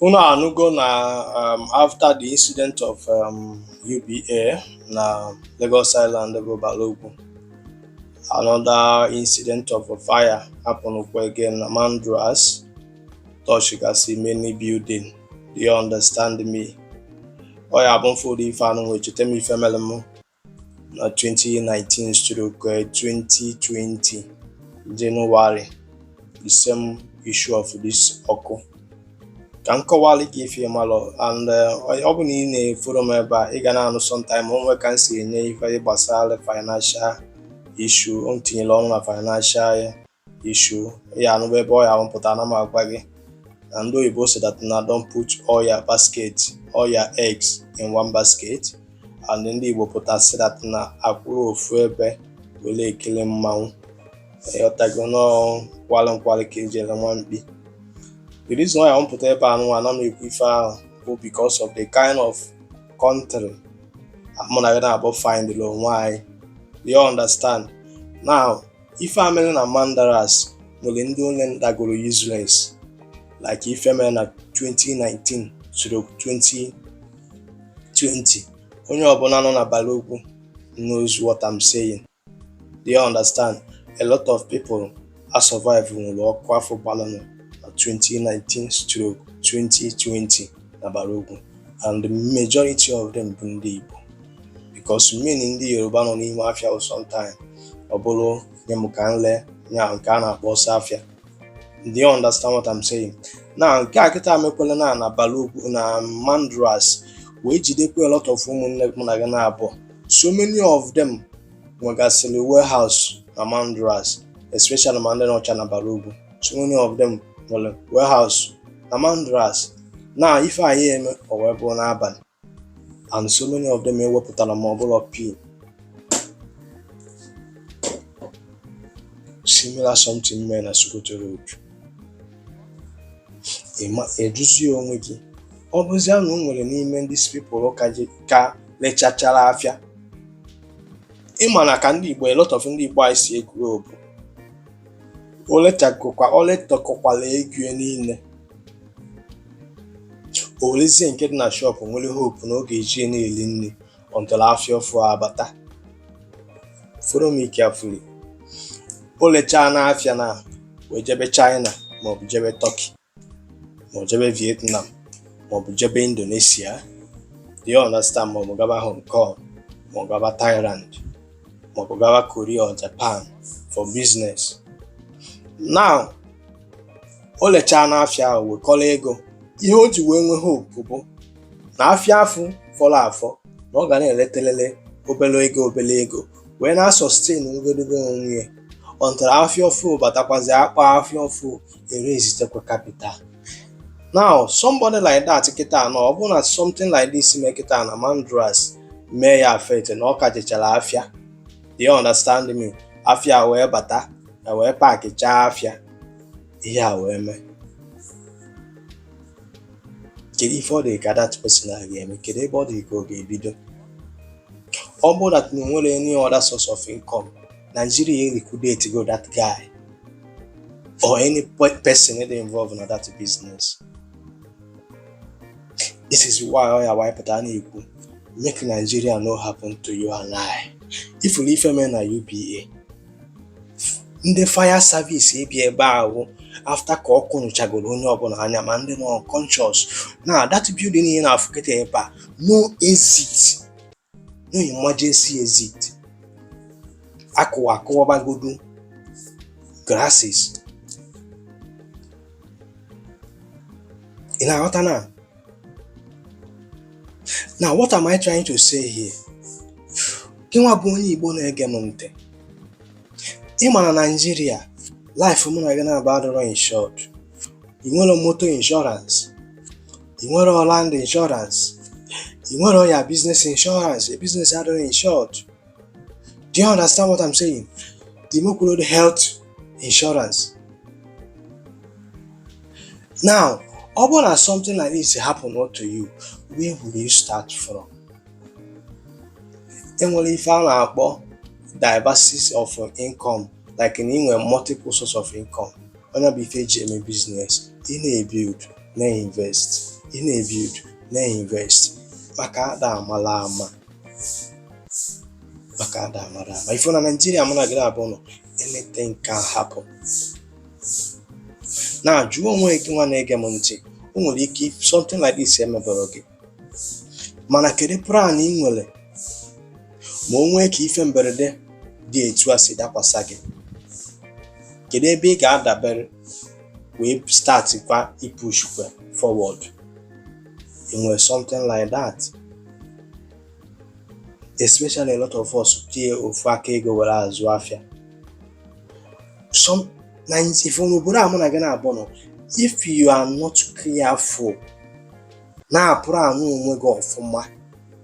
Unu anụgo na after the incident of UBA na Lagos Island bụ Balogun, another incident of a fire happen kwa again na Mandilas, touch gasị many building. Do you understand me? Ọ ya bụ mfụ ụdị ife anụ nwee cheta m ife mere m na 2019 stroke 2020 January, the same issue of this ọkụ. Ka m kọwalụ gị ife ịmalụ, and ọ bụ na ị na-eforo m ebe a, ị ga na-anụ sometime onwe ka m si enye ife gbasara financial issue o tinyere ọnụ na financial issue. Ya anụba ebe ọ ya mpụta na m agwa gị na ndị oyibo si that na don't put all your basket, all your eggs in one basket, and ndị Igbo pụta si that na akwụrụ ofu ebe were ekele mmanwụ. Ịghọtago? Nọọ nkwalị nkwalị ka eji ele nwa mkpi. The reason why I mpụta ebe a nụnwa ana m ekwu ife ahụ bụ because of the kind of country mụ na gị na-abụ find onwe anyị. Do you understand? Now, ife a mere na Mandilas nwere ndị onye dagoro useless, like ife mere na 2019 stroke 2020. Onye ọbụla nọ na Balogun knows what I'm saying. Do you understand? A lot of people a survive nwere ọkụ afọ gbalụnụ na 2019 stroke 2020 na Balogun, and the majority of them bụ ndị Igbo, because many ndị Yoruba nọ n'ime afịa bụ sometime ọ bụrụ nye m ka m lee nya nke a na-akpọ ọsọ afịa. Do you understand what I'm saying? Na nke a kịta mekwela na Balogun na Mandilas wee jidekwa a lot of ụmụnne mụ na gị na-abụọ. So many of them nwegasịrị warehouse na Mandilas, especially ma ndị nọcha na Balogun. So many of them nwere warehouse na Mandilas. Na ife anyị eme o wee bụrụ n'abalị, and so many of them ewepụtara ma ọ bụrụ pin. Similar something mere na Sokoto Road. Ịma ejuzie onwe gị, ọ bụzia na o nwere n'ime ndị people ka ji ka lechachara afịa. Ịma na ka ndị Igbo, a lot of ndị Igbo anyị si egwuru bụ o lechakọkwa, o letọkọkwala ego ya niile, o werezie nke dị na shop, nwere hope na ọ ga-eji ya na-eli nri until afịa ọfụ abata. Follow me carefully. O lechaa n'afịa na wee jebe China, maọbụ jebe Turkey, maọbụ jebe Vietnam, maọbụ jebe Indonesia. Do you understand? Maọbụ gaba Hong Kong, maọbụ gaba Thailand, maọbụ gaba Korea or Japan for business. Now, o lechaa n'afịa ahụ, wekọrọ ego. Ihe o ji wee nwee hope bụ na afịa afụ fọrọ afọ na ọ ga na-eletelele obere ego, obere ego, wee na-sustain ngodogo onwe ya until afịa ọfụ batakwazi, akpa afịa ọfụ erezitekwa capital. Now, somebody like that kịta na ọ bụrụ na something like this mee kịta na Mandilas, mee ya affect na ọ ka jechara afịa. Do you understand me? Afịa wee bata ya, wee pakichaa afịa, ihe a wee mee. Kedu ife ọ dị ka that person a ga-eme? Kedu ebe ọ dị ka ọ ga-ebido? Ọ bụrụ that na o nwere any other source of income, Nigeria liquidate go that guy or any person dị involved na that business. This is why ọ ya wanyepụta na-ekwu, make Nigeria no happen to you and I. Ifuru ife mee na UBA, ndị fire service ebi ebe ahụ after ka ọkụ nụchagoro onye ọbụla anya, ma ndị nọ unconscious na that building ị na-afụ kịta ebe a. No exit, no emergency exit. Akụwa akụwabagodo glasses. Ị na-aghọta na? Now, what am I trying to say here? Gị nwa bụ onye Igbo na-ege m ntị, ị ma na Nigeria life mụ na gị na-aba adịrọ insured. Ị nwere moto insurance, ị nwere land insurance, ị nwere ya business insurance, your business adịrọ insured. Do you understand what I'm saying? Ị nwekwuru health insurance. Now, ọ bụrụ na something like this happen to you, where will you start from? Enwere ife a na-akpọ diversity of income, like na ị nwere multiple source of income. Onye bụ ife eji eme business, ị na-ebuild Na-invest, ị na-ebuild, na-invest, maka ada amala ama, maka ada amara ama. Ife na Naijiria mụ na gị abụọ nọ, anything can happen. Na-ajụ onwe gị, nwa na-ege m ntị, o nwere ike something like this emebere gị, mana kedu plan ị nwere ma o nwee ka ife mberede dị etu a si dakwasa gị? Kedu ebe ị ga-adabere wee start kwa ipush kwa forward? Ị nwere something like that? Especially a lot of us tie ofu aka ego were azụ afịa. Some na ife n'obodo a mụ na gị na-abụ nọ, if you are not careful, na-apụrụ anụ onwe gị ọfụma,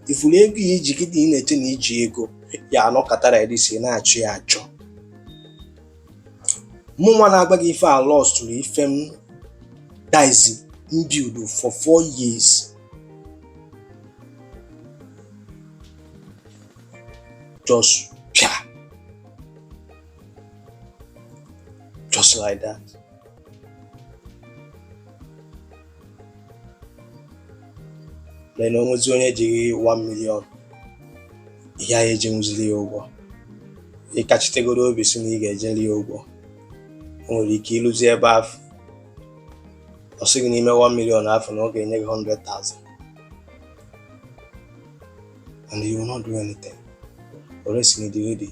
ifuru ego ya iji kịta, ị na-eche na iji ego ya anọkọtara isi na-achọ ya achọ. Mụ nwa na-agba gị ife a lostụrụ ife m dizi mbuild for 4 years just pia, just like that. Then onwezi onye jighị 1 million, ihe anyị ejenwuziri ya ụgwọ, ịkachitegoro obi si na ị ga-ejeli ya ụgwọ, o nwere ike ịlụzi ebe afọ, ọ sị gị n'ime 1 million afọ na ọ ga-enye gị 100,000, and you will not do anything. Already na ịdị ready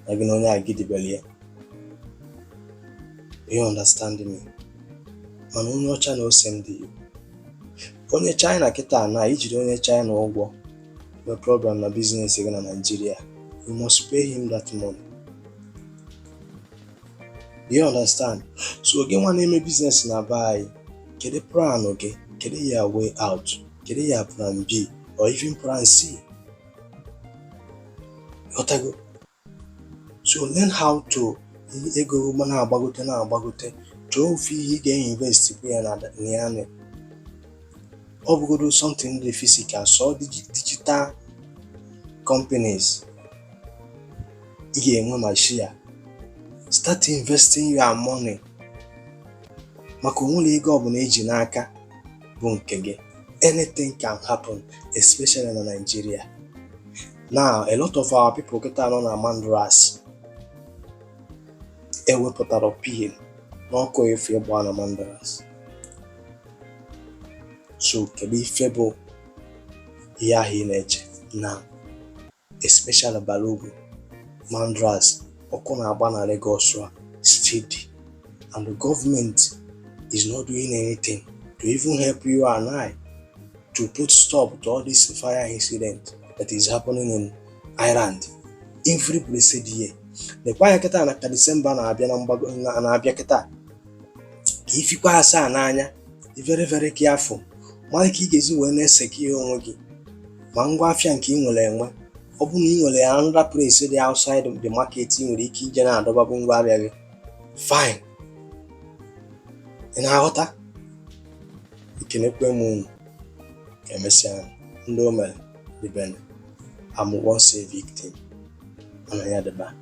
na gị na onye a gidibere ya. You understand me? Mana onye ọcha na ose ndị Igbo, onye China kịta na ijiri onye China ụgwọ nwee problem na business gị na Nigeria, you must pay him that money. You understand? So gị nwa na-eme business na be anyị, kedu plan gị? Kedu ya way out? Kedu ya plan B or even plan C? Ghọtago? So learn how to ego na-agbagote na-agbagote, chọọ ofu ihe ị ga-invest bụ ya na ya. Ọ bụgodo something dị physical, so digital companies ị ga-enwe ma share. Start investing your money, maka onwere ego ọbụla eji n'aka bụ nke gị. Anything can happen, especially na Nigeria now. A lot of our people kịta nọ na Mandilas ewepụtara pin n'ọkụ efu ịgba na Mandilas. So kedu ife bụ ihe ahụ ị na-eche na especially Balogun Mandilas, ọkụ na-agba na Lagos a steady, and the government is not doing anything to even help you and I to put stop to all this fire incident that is happening in Ireland every blessed year? Lekwa anya kịta na ka Disemba na-abịa na mgbago na-abịa kịta, ka ifikwa asaa n'anya. Be very very careful, mara ka ị ga-esi wee na-esecure onwe gị ma ngwa afịa nke ị nwere enwe. Ọ bụrụ na ị nwere another place dị outside the market ị nwere ike ije na-adọbabụ ngwa ahịa gị, fine. Ị na-aghọta? Ekenekwe m unu. Ka emesịa. Ndị o mere dibene. I'm once a victim, mana ya dịba.